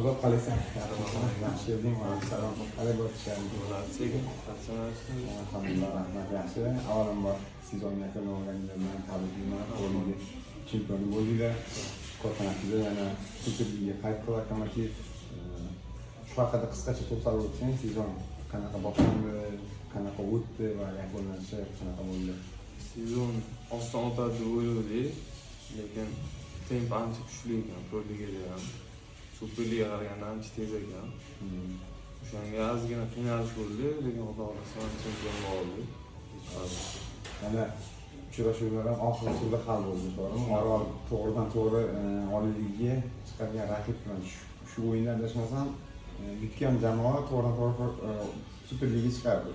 Ozod, qalaysan? Yaxshi kelding. Alayhissalom. Qalay bo'ldi? Bo'ladi, sekin charchamayapsizmi? Alhamdulillah, rahmat, yaxshi. Avvalambor sezon yakunlanganinglar bilan tabriklayman. Pro Liga chempioni bo'ldinglar. Katta natija, yana Superligaga qaytdi Lokomotiv. Shu haqida qisqacha to'xtalib o'tsang, sezon qanaqa boshlandi, qanaqa o'tdi va yakunlanishi qanaqa bo'ldi? Sezon oson o'tadi deb o'yladik, lekin temp ancha kuchli ekan Pro Ligada ham. Superligaga qaraganda ancha tez ekan. O'shanga ozgina qiynalish bo'ldi, lekin Xudo xohlasa mana chempion bo'ldik. Yana uchrashuvlar ham oxirgi turda hal bo'ldi, to'g'rimi? Orol to'g'ridan to'g'ri Oliy Ligaga chiqadigan raqib bilan shu o'yinda adashmasam, yutgan jamoa to'g'ridan to'g'ri Superligaga chiqardi.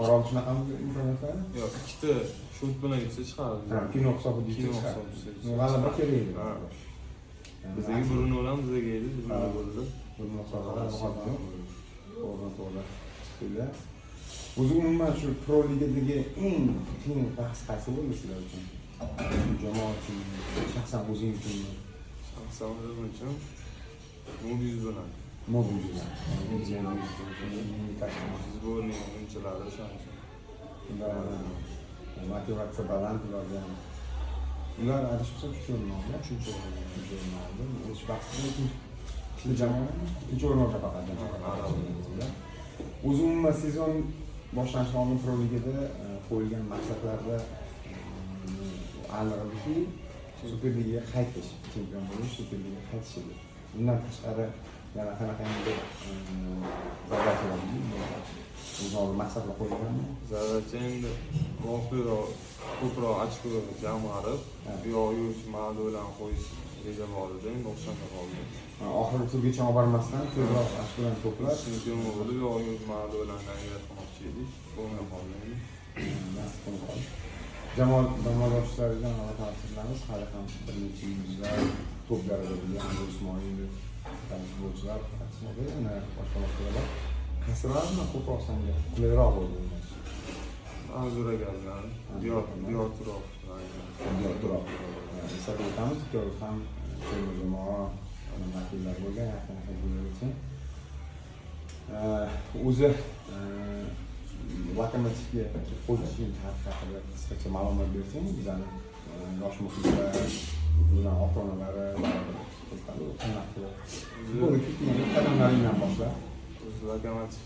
Orol shunaqami imkoniyatlari? Yo'q, ikkita счёт bilan yutsa chiqardi. Ha, kino hisobida yutsa Kino chiqardi. hisobida yutsa G'alaba kerak edi. Ha. Bizga 1-0 ham bizga edi, 1-0 bo'ldi. 1-0 hisobida g'alaba to'g'ridan to'g'ri chiqdilar. O'zi umuman shu Pro Ligadagi eng qiyin bahs qaysi bo'ldi sizlar uchun? Jamoa uchun, shaxsan o'zing uchunmi? Shaxsan o'zim uchun Mobiuz bilan. Mobiuz bilan. Сборный o'yinchilari o'shaning uchun. Ular motivatsiya baland ularda ham. Ular adashmasam uchinchi o'rin oldi. Uchinchi o'rin. Uchinchi o'rin oldi. O'sha bahsda ikkinchi jamoa, ikkinchi o'rin olgan faqat jamoa. O'zi umuman sezon boshlanishidan oldin Pro Ligada qo'yilgan maqsadlarda aniq ediki, Superligaga qaytish, chempion bo'lish, Superligaga qaytish edi. Undan tashqari yana qanaqangi задача lar o'zi oldin maqsadlar qo'yilganmi? Задача endi voqeroq ko'proq ochko jamg'arib, bu yog'iga uch ma'lumotlarni qo'yish reja bor edi, endi o'shanda qoldi. Ha, oxirgi turgacha olib bormasdan tezroq ochkolarni to'plab Chempion bo'lib, bu yog'iga uch ma'lumotlarni ajratmoqchi edik, bo'lmay qoldi endi. Nasib qilib qoldi. Jamoa jamoadoshlaringdan aloqalarimiz hali ham bir necha yulduzlar, top darajada bo'lgan Anzur Ismoilov, futbolchilar qatnashmoqda, yana boshqa boshqalar bor. Qaysilari bilan ko'proq senga qulayroq bo'ldi o'ynash? Anzur aka bilan, Diyor Turov bilan. Diyor Turov. Eslatib o'tamiz, ikkovi ham terma jamoa vakillari bo'lgan yaqin yaqin kunlargacha. O'zi Lokomotivga qo'shilishing tarixi haqida qisqacha ma'lumot bersang, bizani yosh muxlislar, bilan ota onalari baribir qiziqadi, qanaqa qilib futbolga ketgan qadamlaringdan boshlab. O'zi Lokomotiv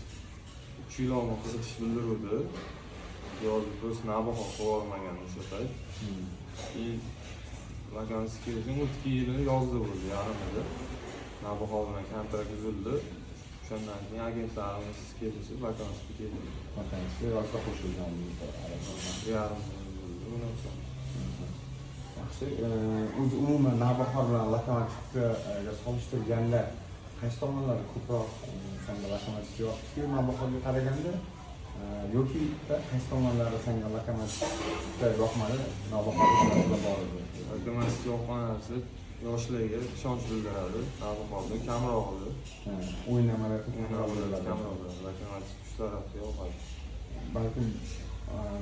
3 yil oldin qiziqish bildiruvdi. Yo'q, просто Navbahor qilib olmagan o'sha payt. Keyin Lokomotiv kelishim o'tgan yili yozda bo'ldi, yarmida. Navbahor bilan kontrakt uzildi. O'shandan keyin agentlarimiz kelishib Lokomotivga keldik. Lokomotivga yozda qo'shilgan. 1,5 yil bo'ldi. Undan so'ng Yaxshi. O'zi umuman Navbahor bilan Lokomotivga solishtirganda qaysi tomonlari ko'proq sanga Lokomotiv yoqdiki Navbahorga qaraganda, yoki qaysi tomonlari sanga Lokomotivda yoqmadi, Navbahorda bor edi? Lokomotiv yoqqan narsa yoshlarga ishonch bildiradi. Navbahorda kamroq edi. Ha, o'yin amaliyoti kamroq bo'ladi. Kamroq bo'ladi. Lokomotiv shu tarafda yoqadi. Balkim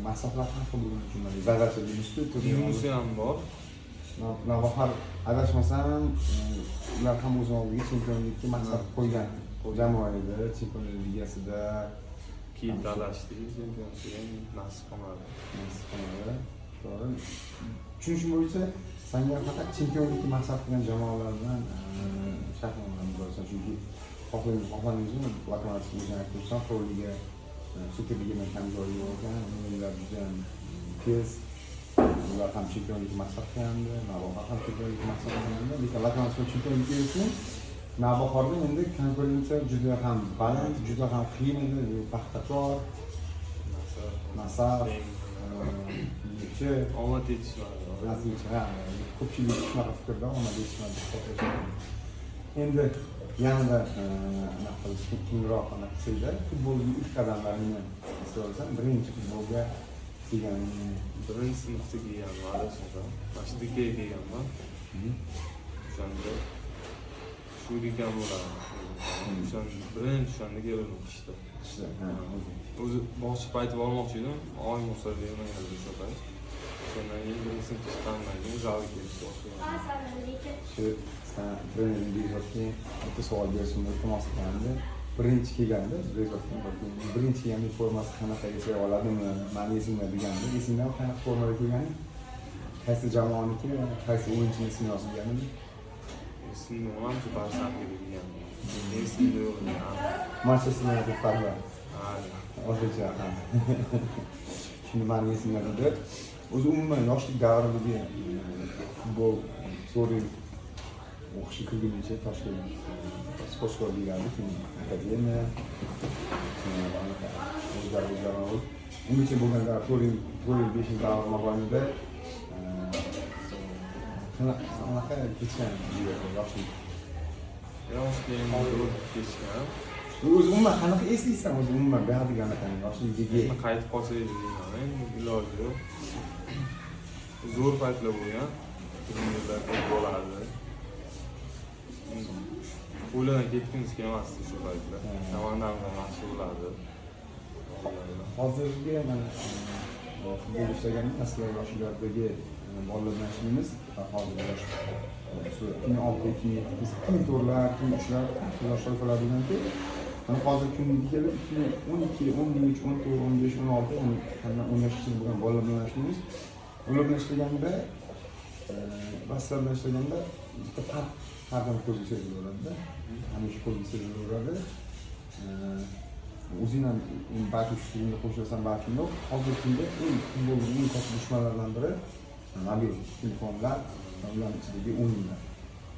masofalar har xil bo'lgani uchun задача deyishdi. Minusi ham bor. Navbahor adashmasam, ular ham o'z oldiga chempionlikka maqsad qo'ygan jamoa edi Chempionlar Ligasida. Keyin talashdik, chempionlik ham nasib qilmadi. Nasib qilmadi, to'g'ri. Tushunishim bo'yicha sanga faqat chempionlikka maqsad qilgan jamoalar bilan shartnoma imzolasan, chunki xohlaymiz xohlamaymizmi, Lokomotiv, o'zing aytib turibsan, Pro Liga Superligadan kam joyi yo'q ekan, o'yinlar juda ham tez. Ular ham chempionlikka maqsad qilgandi, Navbahor ham chempionlikka maqsad qilgandi, lekin Lokomotiv chempionlikka erishdi. Navbahorda endi konkurensiya juda ham baland, juda ham qiyin edi. Paxtakor, Nasaf, Nasaf, Neftchi. Omad yetishmadi. Nasibchi, ha, ko'pchilik shunaqa fikrda, omad yetishmadi deb hisoblashadi. Endi yanada anaqa qilish, kengroq anaqa qilsanglar, futbolga ilk qadamlaringni eslay olsam, birinchi futbolga kelganingni. Birinchi sinfda kelganman, adashmasam. Mana shu DK kelganman. O'shanda shurikan bo'lardim. O'shanda birinchi o'shanda keldim qishda. Qishda, ha, o'zi. O'zi bog'cha payti bormoqchi edim, oyim ruxsat bermagan edi o'sha payt. O'shandan keyin birinchi sinfga chiqqandan keyin Keyin zalga kelishni boshlagan. Shu san trenering Bekzodga bitta savol berishimni iltimos qilgandi. Birinchi kelganda Bekzodga birinchi kelganda formasi qanaqa, eslay oladimi, mani esimda degandi. Esingdami, qanaqa formada kelganing, qaysi jamoaniki va qaysi o'yinchini ismini yozilganini? Esimda, manimcha, Barsanga degan. Esimda yo'q. Manchester United farqi. Ha. O'shacha ham. Shuni mani esimda dedi. O'zi umuman yoshlik davridagi futbol, 4 yil o'qishga kirgunimcha Toshkent sport shkola deyiladi, keyin akademiya, keyin anaqa o'zlari o'zlari bo'lib, ungacha bo'lgan davr, 4 yil, 4 yil, 5 yil davr mobaynida qanaqa kechgan yoshlik? Yoshligim o'tib kechgan. O'zi umuman qanaqa eslaysan, o'zi umuman buyog'idagi anaqa yoshlikdagi? Endi qaytib qolsak deyman, endi iloji yo'q. Zo'r paytlar bo'lgan. Turnirlar ko'p bo'lardi. Qo'ldan ketgimiz kelmasdi shu paytlar. Komandamiz ham yaxshi bo'lardi. Hozirgi mana futbol ishlaganda, masalan, yoshlardagi bolalar bilan ishlaymiz va hozir yosh shu 2006, 2007, 2004lar, 2003lar yosh toifalar deganki, mana hozirgi kunga kelib 2012, 13, 14, 15, 16, 10 yoshgacha bo'lgan bolalar bilan ishlaymiz. Ular bilan ishlaganda va sizlar bilan ishlaganda bitta farq har doim ko'zga sezilaveradida, hamisha ko'zga sezilaveradi. O'zing ham balki shu fikrimga qo'shilasan, balki yo'q. Hozirgi kunda eng futbolning eng katta dushmanlaridan biri mobil telefonlar va ularni ichidagi o'yinlar.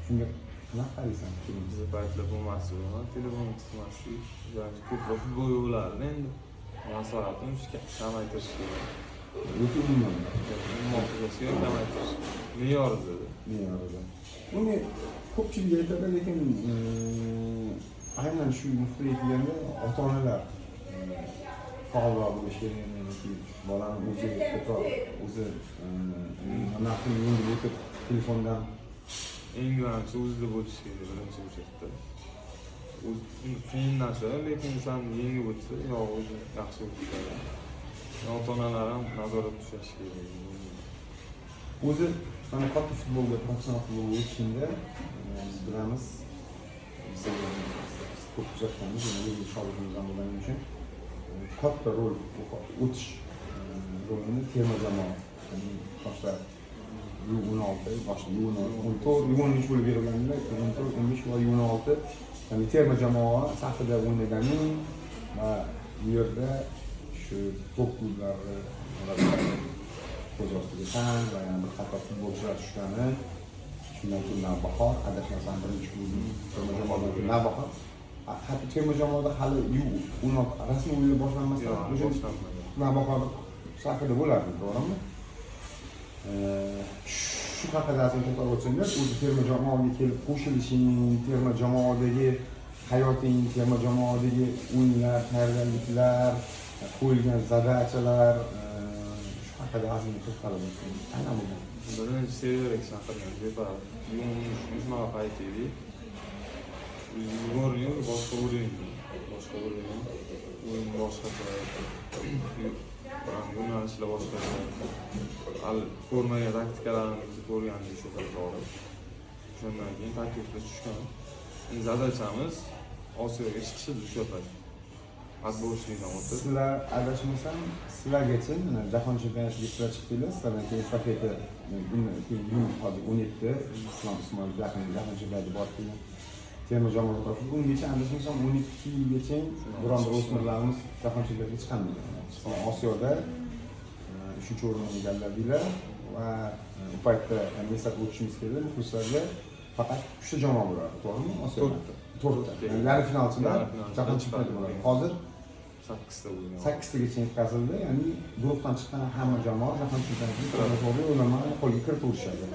Shunga qanaqa qaraysan, fikring? Bizni paytlar bo'lmasdi, telefon tutmasdik. Ko'proq futbolga bo'lardi endi. Maslahatim shu, kamaytirish kerak. Yoki umuman? Umuman kerak, kamaytirish. Me'yor dedi. Me'yorida. Uni ko'pchilik aytadi, lekin aynan shu nuqtaga kelganda ota onalar faolroq bo'lishi kerak yoki bolani o'zi ko'proq o'zi nafsini yengil o'tib telefondan. Eng birinchi o'zida bo'lishi kerak, birinchi очередь da. O'zi qiyin narsa, lekin o'shani yengib o'tsa, yog'i o'zi yaxshi bo'lib ketadi. Ota onalar ham nazorat tushashi kerak. O'zi mana katta futbolga, professional futbolga o'tishingda biz bilamiz, biz ko'p kuzatganmiz, yana o'zimiz shogirdimiz ham bo'lgani uchun katta rol, o'tish rolini terma jamoa, ya'ni yoshlar U16, boshqa U14, U13 bo'lib berilganda, 14, 15 va U16, ya'ni terma jamoa safida o'ynaganing va u yerda shu top klublari ko'z ostiga san va yana bir qator futbolchilar tushgani, shundan keyin Navbahor, adashmasam, birinchi klubning terma jamoadan keyin Navbahor, hatto terma jamoada hali U16 rasmiy o'yinlar boshlanmasdan Yo'q, o'sha boshlanmagan. Navbahor safida bo'lardi, to'g'rimi? Shu haqida ozgina to'xtalib o'tsangiz, o'zi terma jamoaga kelib qo'shilishing, terma jamoadagi hayoting, terma jamoadagi o'yinlar, tayyorgarliklar, qo'yilgan задача lar, shu haqida ozgina to'xtalib o'tsangiz, qanaqa bo'lgan? Birinchi Severek chaqirgan, tepa U13 shunaqa payt edi. Сборный boshqa o'yin, boshqa o'yin, o'yin boshqacha, yo'nalishlar boshqacha. Hali ko'rmagan taktikalarimizni ko'rgandik shu payt borib. O'shandan keyin takliflar tushgan. Endi задача miz Osiyoga chiqish edi o'sha payt. Отборочный dan o'tib. Sizlar, adashmasam, sizlargacha mana jahon chempionatiga sizlar chiqdinglar, sizlardan keyin estafeta, undan keyin hozir 17 Islom Usmonov yaqin jahon chempionatiga borib kelgan terma jamoaga topshirdi. Ungacha, adashmasam, 12 yilgacha biron bir o'smirlarimiz jahon chempionatiga chiqolmagan. Sizlar Osiyoda uchinchi o'rinni egalladinglar va u paytda, yani eslatib o'tishimiz kerak muxlislarga, faqat uchta jamoa bo'lardi, to'g'rimi, Osiyoda? To'rtta. To'rtta. To'rtta. Yani yarim finalchilar Yarim finalchilar jahon chempionati chiqadi. bo'ladi. Hozir sakkizta bo'lgan. sakkiztagacha yetkazildi, ya'ni guruhdan chiqqan hamma jamoa jahon chempionatiga to'g'ri yo'llanmani qo'lga kiritaverishadi.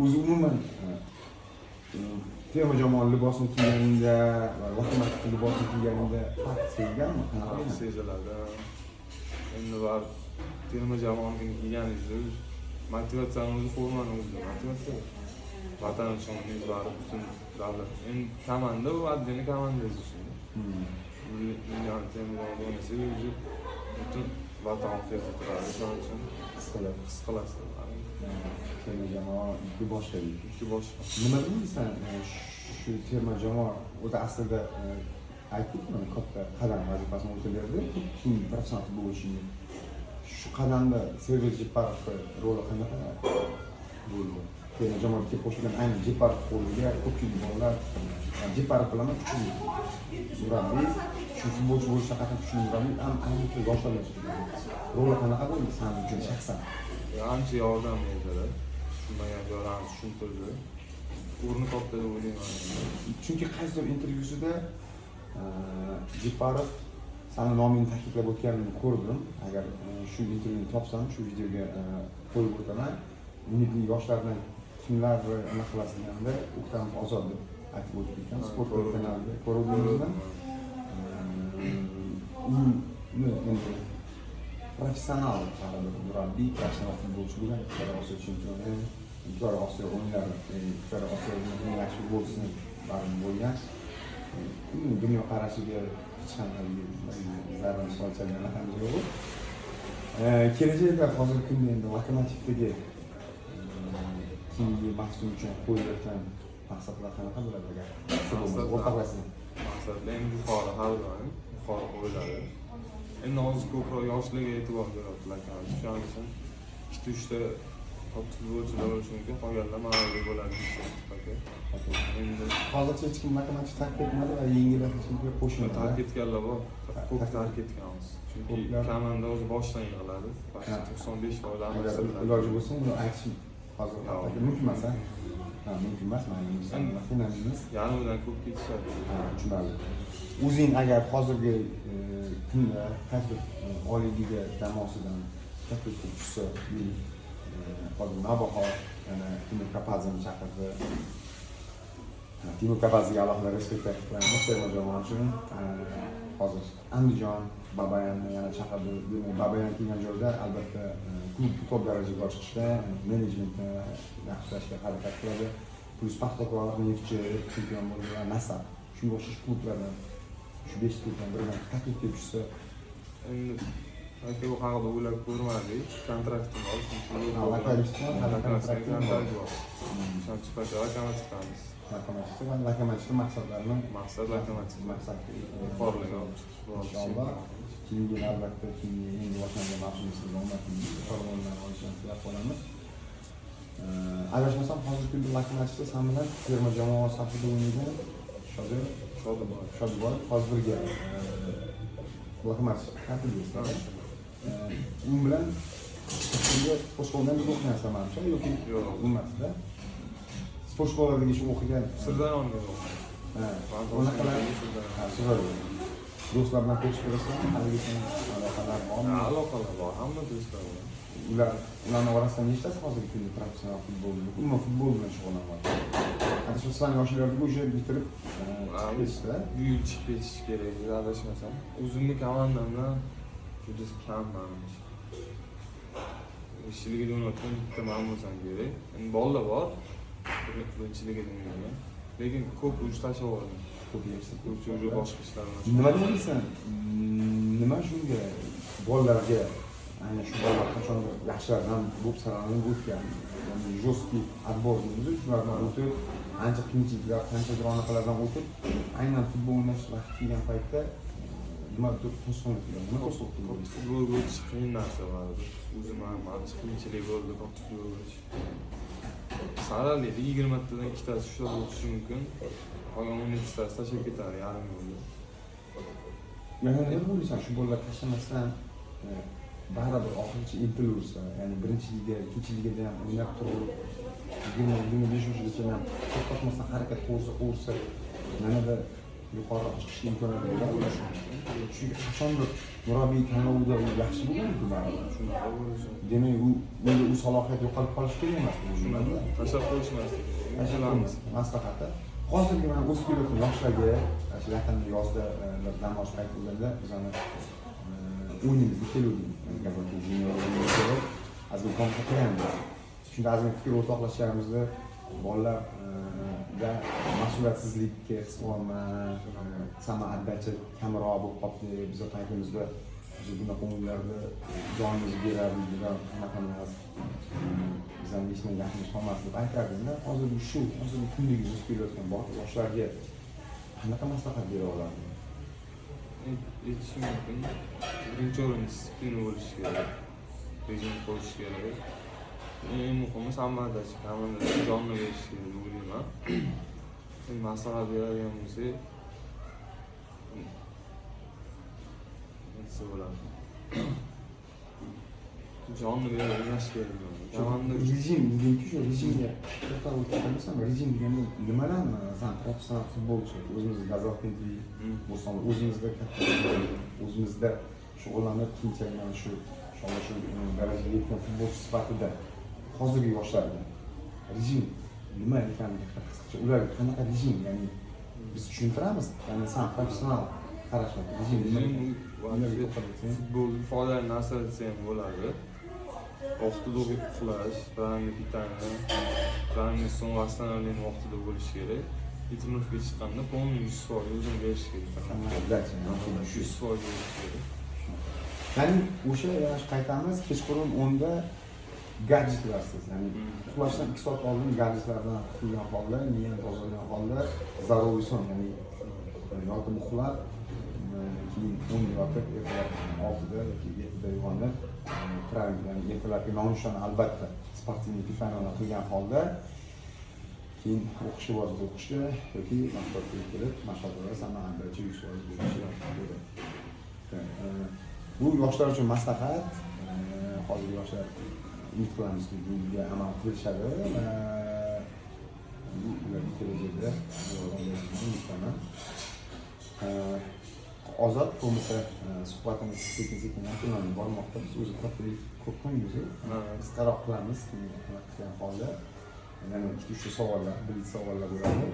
O'zi umuman terma jamoa libosini kiyganingda va Lokomotiv libosini kiyganingda farq sezganmi, qanaqa Farq bo'lgan? seziladi. Endi baribir terma jamoanikini kiyganingizda motivatsiyani o'zi, formani o'zida motivatsiya. Vatan uchun o'yingiz baribir, butun davlat. Endi komanda u отдельно komandangiz uchun. Milliy terma jamoada o'ynasangiz, o'zi butun vatan orqangizda turadi. O'shaning uchun qilib. His qilasiz. Terma jamoa ikki boshqa. Ikki boshqa. Nima deysan, shu terma jamoa o'zi aslida aytdik, mana katta qadam vazifasini o'taverdi keyin professional futbolchining. Shu qadamda Server Jeparov roli qanaqa bo'ldi? Terma jamoaga kelib qo'shilgan aynan Jeparov qo'liga ko'pchilik bolalar, Jeparov bilaman, kuchli murabbiy, shu futbolchi bo'lishdan qattiq kuchli murabbiy ham, ayniqsa yoshlar roli qanaqa bo'ldi san uchun shaxsan? Ancha yordam berdilar. Tushunmagan joylarni tushuntirdi. O'rni katta deb o'ylayman. Chunki qaysidir intervyusida Jeparov sani nomingni ta'kidlab o'tganini ko'rdim. Agar shu intervyuni topsam, shu videoga qo'yib o'taman. Umidli yoshlardan kimlar nima qilasiz deganda, O'ktamov Ozod deb aytib o'tib ketgan. Sport kanalida ko'rdingizmi? Uni endi professional baribir murabbiy, professional futbolchi bo'lgan, ikki karra Osiyo chempioni, ikki karra Osiyo o'yinlari, ikki karra Osiyoning eng yaxshi futbolchisi baribir bo'lgan. Uning dunyoqarashiga hech qanday zarra misol chalgan ham yo'q. Kelajakda, hozirgi kunda endi Lokomotivdagi keyingi mavsum uchun qo'yilayotgan maqsadlar qanaqa bo'ladi, agar sir bo'lmasa, o'rtoqlashing? Maqsadlar endi yuqori, har doim yuqori qo'yiladi. Endi hozir ko'proq yoshlarga e'tibor beryapti Lokomotiv. Shuning uchun ikkita uchta top futbolchilar bo'lishi mumkin, qolganlar mahalliy bo'ladi. Aka. Endi Hozircha hech kim Lokomotiv tark etmadi va yengillar hech kimga qo'shilmadi. Tark etganlar bor. Ko'p tark etgan hozir. Chunki komanda o'zi boshdan yig'iladi. 95% Agar almashtiriladi. iloji bo'lsa, uni aytish hozir Yo'q. mumkin emas, a? Ha, mumkin emas, mayli, Yarmidan ko'p ketishadi. Ha, tushunarli. O'zing agar hozirgi kunda qaysidir oliy liga jamoasidan taklif kelib tushsa, deylik, hozir Navbahor yana Timur Kapadzeni chaqirdi. Ha, Timur Kapadzega alohida респект aytib qo'yamiz terma jamoa uchun. Hozir Andijon Babayanni yana chaqirdi. Demak, Babayan kelgan joyda albatta klub top darajaga chiqishga, menejmentni yaxshilashga harakat qiladi. Плюс Paxtakor, Neftchi chempion bo'ldi va Nasaf. Shunga o'xshash klublardan, shu 5 klubdan biridan taklif kelib tushsa, Endi aka, bu haqida o'ylab ko'rmadik. Kontraktim bor, shuning uchun Ha, Lokomotivda hali kontrakting bor. Kontrakt bor. O'shaning uchun пока Lokomotivdamiz. Lokomotivda va Lokomotivda maqsadlarni Maqsad Lokomotiv. Maqsad Yuqorilarga olib chiqish bo'ladi. Inshaalloh keyingi navbatda, keyingi endi boshlangan mavsum sizga omad yuqori o'rinlarni olishini tilab qolamiz. Adashmasam, hozirgi kunda Lokomotivda san bilan terma jamoa safida o'ynagan Shodiboyev. Shodiboyev hozir birga Lokomotiv tarkibida. U bilan birga спортшкола dan birga o'qigansan manimcha, yoki Yo'q. emasda? Спортшкола dagi shu o'qigan Sirdaryonga o'qigan. Ha, Man unaqalar Toshkentdagi Sirdaryo. Ha, Sirdaryo. Do'stlar bilan ko'rishib turasizlarmi? Haligacha aloqalar bormi? Aloqalar bor, hamma do'stlar bilan. Ularni orasidan nechtasi hozirgi kunda professional futbol, umuman futbol bilan shug'ullanmoqda? Adashmasam, yoshlarga уже bitirib chiqib ketishdi. Bu yil chiqib ketish kerak edi, adashmasam. O'zimni komandamdan juda kam manimcha. Birinchi ligada o'ynayotgan bitta man bo'lsam kerak. Endi bolalar bor, birinchi ligada o'ynaydigan. Lekin ko'p уже tashlab yubordim. Ko'p yersa Ko'pchi уже boshqa ishlar bilan Nima deysan? Nima shunga bolalarga, aynan shu bolalar qachondir yaxshilardan bo'lib saralanib o'tgan, ya'ni жесткий отбор deymiz, shulardan o'tib, ancha qiyinchiliklar, qanchadir anaqalardan o'tib, aynan futbol o'ynash vaqti kelgan paytda nimadir to'sqinlik qilgan, nima to'sqinlik qilgan? Katta futbolga o'tish qiyin narsa baribir. O'zim ham ancha qiyinchilik bo'ldi katta futbolga o'tish. Saraliydi, 20 tadan ikkitasi ushlab o'tishi mumkin. Qolgan 17tasi tashlab ketadi yarim yo'lda. Yana nima o'ylaysan, shu bolalar tashlamasdan baribir oxirigacha intilaversa, ya'ni birinchi liga, ikkinchi ligada ham o'ynab turib, 20-25 yoshgacha ham to'xtatmasdan harakat qilaversa, yanada yuqoriroq chiqishga imkoniyati bo'ladi. Chunki qachondir murabbiy tanlovida u yaxshi bo'lgan-ku baribir. Shunaqa bo'lishi mumkin. Demak, u unda u salohiyat yo'qolib qolishi kerak emas. Shunaqa. Tashlab qo'yishmaslik. Tashlab qo'ymas. Maslahati. Hozirgi mana o'sib kelayotgan yoshlarga, shu yaqinda yozda bir dam olish payti bo'lganda bizani o'yinimizga keluvdik. Gazeta Junior o'yiniga kelib, ozgina tomosha qilganmiz. Shunda ozgina fikr o'rtoqlashganimizda bolalar da mas'uliyatsizlikka his qilyapman, самоотдача kamroq bo'lib qolibdi. Biza paytimizda Biz bunaqa o'yinlarda jonimizni berardik, bular anaqa emas, bizlarni hech nimaga gapimiz qolmas deb aytardingda. Hozir shu hozirgi kundagi o'sib kelayotgan yoshlarga qanaqa maslahat bera olarding? Aytishim mumkin. Birinchi o'rin дисциплина bo'lishi kerak. Rejim qo'yish kerak. Eng muhimi самоотдача, komandada jonni berish kerak deb o'ylayman. Endi maslahat beradigan bo'lsak, nima desa bo'ladi? Jonni berib o'ynash kerak. Komanda Rejim dedingku, shu rejimga to'xtalib o'tib, rejim deganda nimalarni, san professional futbolchi, o'zimizda Gazalxin Bo'ston, o'zimizda katta, o'zimizda shug'ullanib, keyinchalik mana shu inshaalloh shu darajaga yetgan futbolchi sifatida hozirgi yoshlarga rejim nima ekanligi qisqacha, ularga qanaqa rejim, ya'ni biz tushuntiramiz, ya'ni san professional qarashlar, rejim nima Rejim ekan? Ularga to'xtalib o'tsang. Futbolda foydali narsa desa ham bo'ladi. Vaqtida uxlash, правильный питание, правильный сон, восстановление vaqtida bo'lishi kerak. И тренировка chiqqanda полный 100% o'zini berish kerak. Самоотдача, ya'ni shu. 100% berish kerak. Ya'ni o'sha yana qaytamiz, kechqurun 10da gadjetlarsiz, ya'ni uxlashdan 2 soat oldin gadjetlardan qutulgan holda, miyani tozalagan holda, здоровый сон, ya'ni yotib uxlab, keyin 10da yotib, ertalab 6da yoki 7da uyg'onib, правильно, ya'ni ertalabki nonushtani albatta спортивный питание qilgan holda, keyin o'qishga borsa o'qishga yoki maktabga kelib mashg'ulotlarga самоотдача 100% berishi kerak. Bu yoshlar uchun maslahat. Hozirgi yoshlar, umid qilamizki, bunga amal qilishadi va bu ularga kelajakda yordam berishini umiddaman. Ozod, bo'lmasa suhbatimiz sekin sekin yakunlanib bormoqda. Biz o'zi kattalik ko'p qo'ymaymiz, qisqaroq qilamiz, keyin qilgan holda yana ikkita uchta savollar, blitz savollar bo'ladi.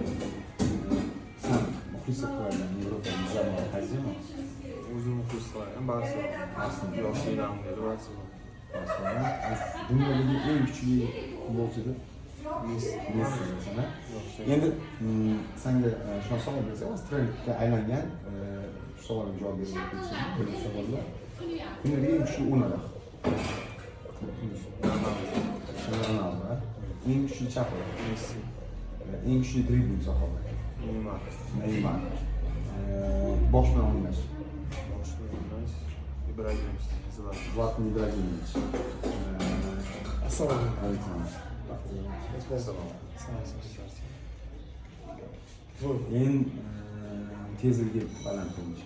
San muxlislik qiladigan Yevropa jamoa qaysi jamoa? O'zim muxlis qilagan Barselona. Barselona. Yoshlikdan beri Barselona. Barselona. Dunyodagi eng kuchli futbolchi deb Messi. Messi deysan, a? Yoshlik. Endi sanga shunaqa savol bersak, hozir trendga aylangan shu savolga javob berib o'tsak, birinchi savolda dunyodagi eng kuchli o'ynaroq? Ronaldo. Ronaldo, a? Eng kuchli chap oyoq? Messi. Eng kuchli dribling sohada? Neymar. Neymar. Bosh bilan o'ynash? Bosh bilan o'ynash. Ibragimovic. Zlatan. Zlatan Ibragimovich. Assalomu Alaykum. alaykum. Eng tezligi baland o'yinchi?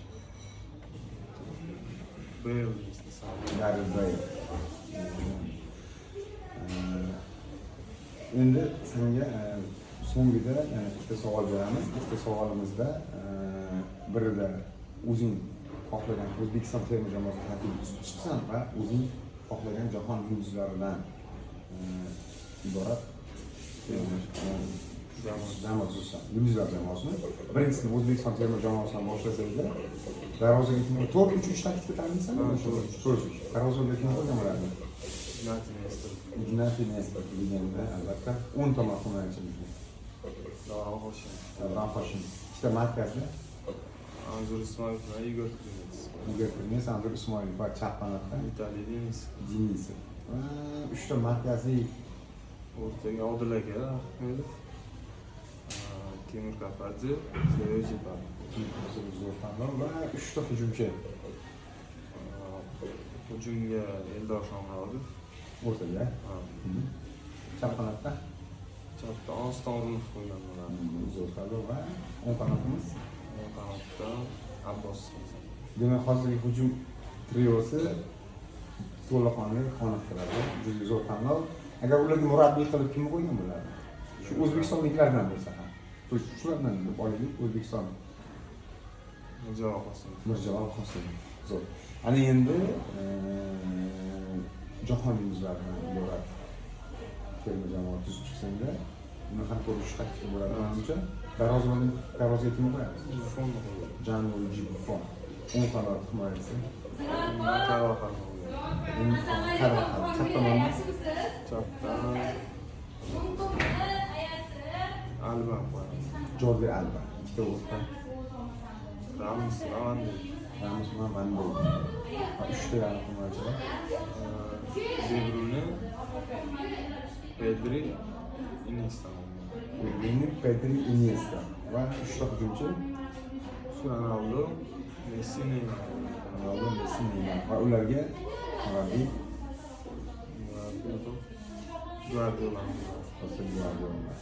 Bale desam. Gareth Bale. Endi senga so'ngida yana ikkita savol beramiz. Ikkita savolimizda birida o'zing xohlagan O'zbekiston terma jamoasi tarkibi tuzib chiqsan va o'zing xohlagan jahon yulduzlaridan iborat jamoa tuzsan, yulduzlar jamoasini. Birinchisini O'zbekiston terma jamoasidan boshlasangda, darvozaga kim? 4-3-3 taktika tanlaysanmi? Ha, 4-3-3. 4-3. Darvozaga kim qo'ygan bo'lardi? Ignatiy Nestor. Ignatiy Nestor deganda, albatta. O'ng tomon himoyachimizga? Davron Hoshimov. Davron Hoshimov. Ikkita markazda? Anzur Ismoilov bilan Igor Krimets. Igor Krimets, Anzur Ismoilov va chap qanotda? Vitaliy Denisov. Denisov. Va uchta markaziy? O'rtaga Odil aka Ahmedov, Timur Kapadze, Sergey Jeparov. Zo'r tanlov. Va uchta hujumchi? Hujumga Eldor Shomurodov. O'rtada. Ha. Chap qanotda? Chapda Oston O'runov qo'ygan bo'lardi. Zo'r tanlov. Va o'ng qanotimiz? O'ng qanotda Abbos Hasan. Demak, hozirgi hujum triosi to'laqonli qoniqtiradi. Juda zo'r tanlov. Agar ularga murabbiy qilib kimni qo'ygan bo'lardi, shu o'zbekistonliklardan bo'lsa ham, то есть shulardan deb olaylik, O'zbekiston. Mirjalol Qosimov. Mirjalol Qosimov, zo'r. Ana endi jahon yulduzlaridan iborat terma jamoa tuzib chiqsangda, uni ham 4-3 taktika bo'ladi manimcha. Darvozaga kimni qo'yamiz? Buffonni qo'ygan. Janluiji Buffon. O'ng qanot himoyachisi? Karvaxalni qo'ygan. Karvaxal. Chap tomonda? Chapdan Alba qo'yamiz. Jordi Alba. Ikkita o'rta? Ramos, Van Dijk. Ramos bilan Van Dijk. Va uchta yarim himoyachilar. De Bruyne, Pedri, Iniesta. De Bruyne, Pedri, Iniesta va uchta hujumchi. Ronaldo, Messi, Neymar. Ronaldo, Messi, Neymar va ularga murabbiy Murabbiy Guardiola. Josep Guardiola.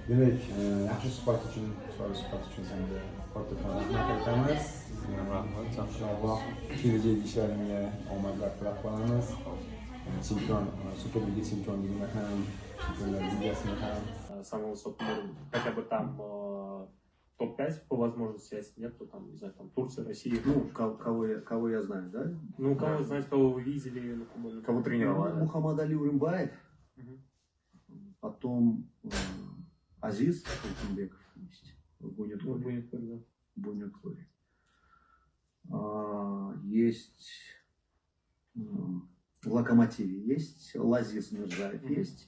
Demak, yaxshi suhbat uchun, chiroyli suhbat uchun senga kattakon rahmat aytamiz. Sizga ham rahmat. Inshaalloh kelajakdagi ishlaringga omadlar tilab qolamiz. Chempion, Superliga chempionligini ham, Chempionlar Ligasini ham. Самого высокого уровня. Хотя бы там топ-5 по возможности, а если нет, то там, не знаю, там Турция, Россия. Ну, кого я знаю, да? Ну, кого знаете, кого вы видели на футбольном Кого Ну, тренировали? Мухаммад Али Урымбаев, Мгм. Потом Азиз Алтынбеков есть в Ну, Бунёдкоре. будет, да. Бунёдкоре. Есть в Локомотиве есть, Лазиз Мирзаев Мгм. Есть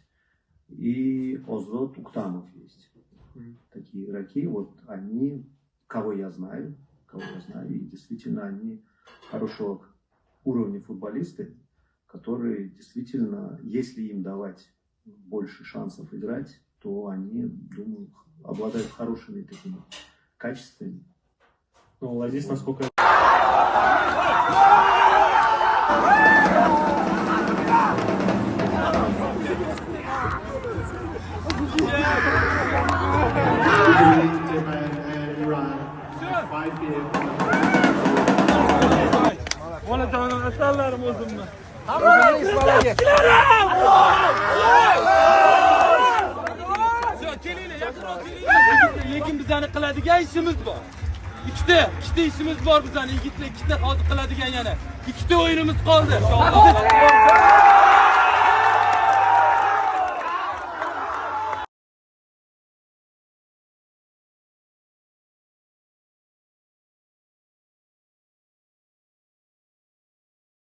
и Озод Уктамов есть. Мгм. Такие игроки, вот они, кого я знаю, и действительно они хорошего уровня футболисты, которые действительно, если им давать больше шансов играть, то они, думаю, обладают хорошими такими качествами. Ну, Лазис, насколько я Japan and Iran at 5 p.m. Bolajonim, asallarim o'zimni. Всё, kelinglar, yaqinroq kelinglar. Lekin bizani qiladigan ishimiz bor. Ikkita, ikkita ishimiz bor bizani yigitlar, ikkita hozir qiladigan yana. Ikkita o'yinimiz qoldi. Biza chiqib